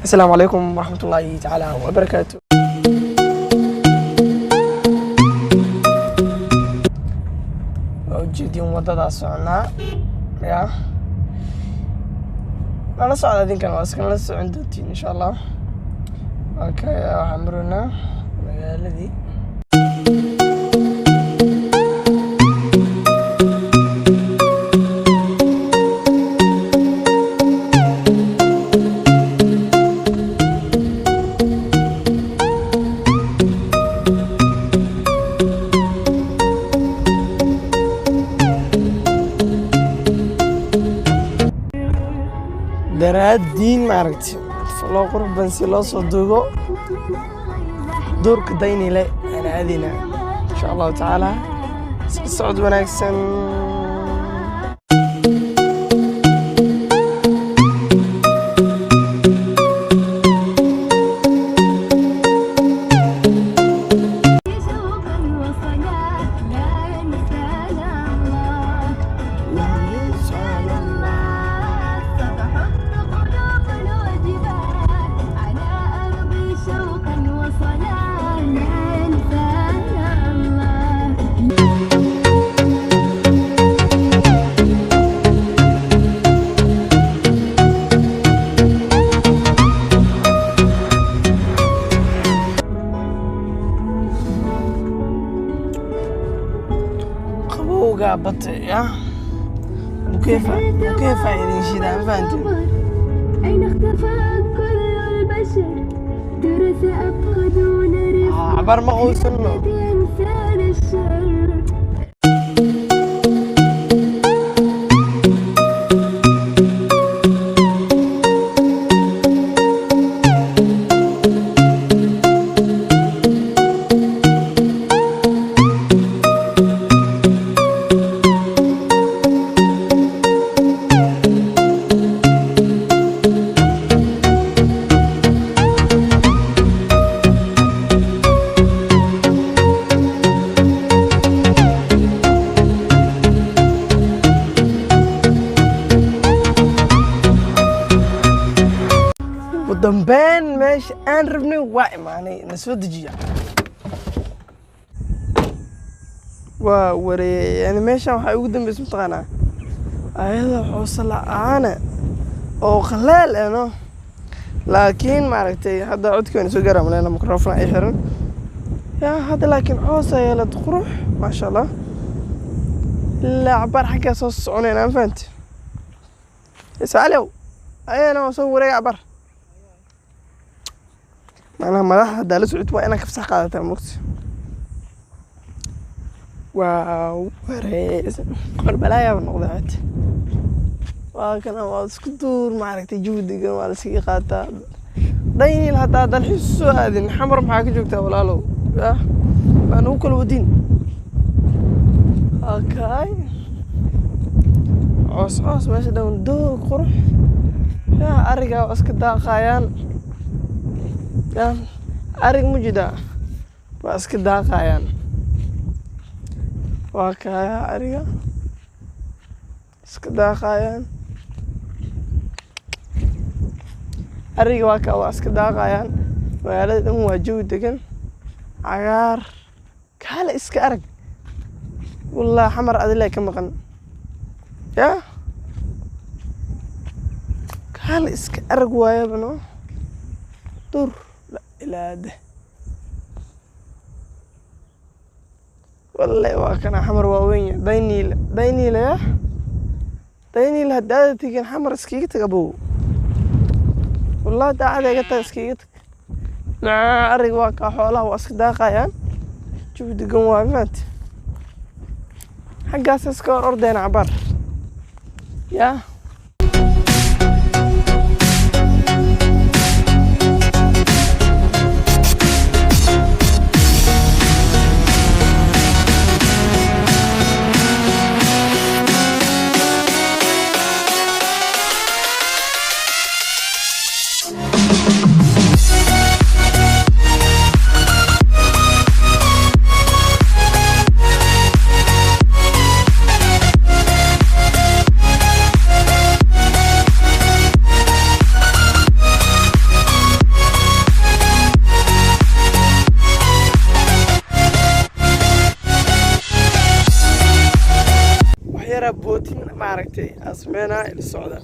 Asalaamu calaykum waraxmatullaahi tacaala wabarakaatu. Waa ujeediin waddadaa soconaa ya nala socda, idinkan waa iskanala socon doontiin insha Allah. Okay, waxaan maroynaa magaaladii. Daraaddiin maaragtay loo qurux badan si loo soo duubo duurka Daynile aan aadayna insha Allahu tacaala. Isla socod wanaagsan. شوقا وصلاة لا ينسانا الله، لا ينسانا الله. ستحط قلوبنا وجبال على أرضي شوقا وصلاة لا ينسانا الله. Qabowgaa bata ya mukeefa mukeefa idin shidaa, ma fahanteen? أين اختفى كل البشر؟ ترى سأبقى دون رفق Cabaar ma quusanno. ينسانا الشر. Ugu dambeyn meesha aan rabnay waa imaanay, na soo dejiya. Waa wareey, yani meeshan waxaa ugu dambeysa mataqaanaa ayadoo xooso la-aana oo qaleel eh no, laakiin maaragtay hadda codkii waan soo gaara maleyna, microphone ay xiran ya hadda, laakiin coos ayaa la qurux, maasha Allah. Ilaa cabaar xaggaa soo soconayna, ma fahanti? Saalow ayana waa soo wareega cabaar. Macnaha madaxda haddaa la socod waa inaad ka fasax qaadataa, mogta? Waa wareeysan qor balaayaaba noqday xita. Waa kana, waa isku duur maaragtay, jawi degan waa la iskaga qaataa. Daynil haddaa dalxiis soo aadin, Xamar maxaa ka joogtaa walaalow? Yah waa nagu kala wadin. Okay, coos coos meesha dhan, doog qurux ya, arigaa waa iska daaqayaan ya, arig mujida waa iska daaqayaan. Waa kaya ariga iska daaqayaan, ariga waa kaa, waa iska daaqayaan. Magaalada dhan waa jawi degan, cagaar, kaale iska arag. Wallah Xamar adile ka maqan ya, kaale iska arag waayaba no dur la ilaade. Wallahi waa kana Xamar waa weyn yahay. Dayniile, Dayniile ya, Dayniile haddaada tegin Xamar iskaga tag abow. Wallahi daacada iga tag, iskaga tag. Macaa ariga waa kaa, xoolaha waa iska daaqayaan, jawi degan waa, mafahanti? Xaggaas iska hor ordayna cabaar ya. Maaragtay, asmeena ila socda.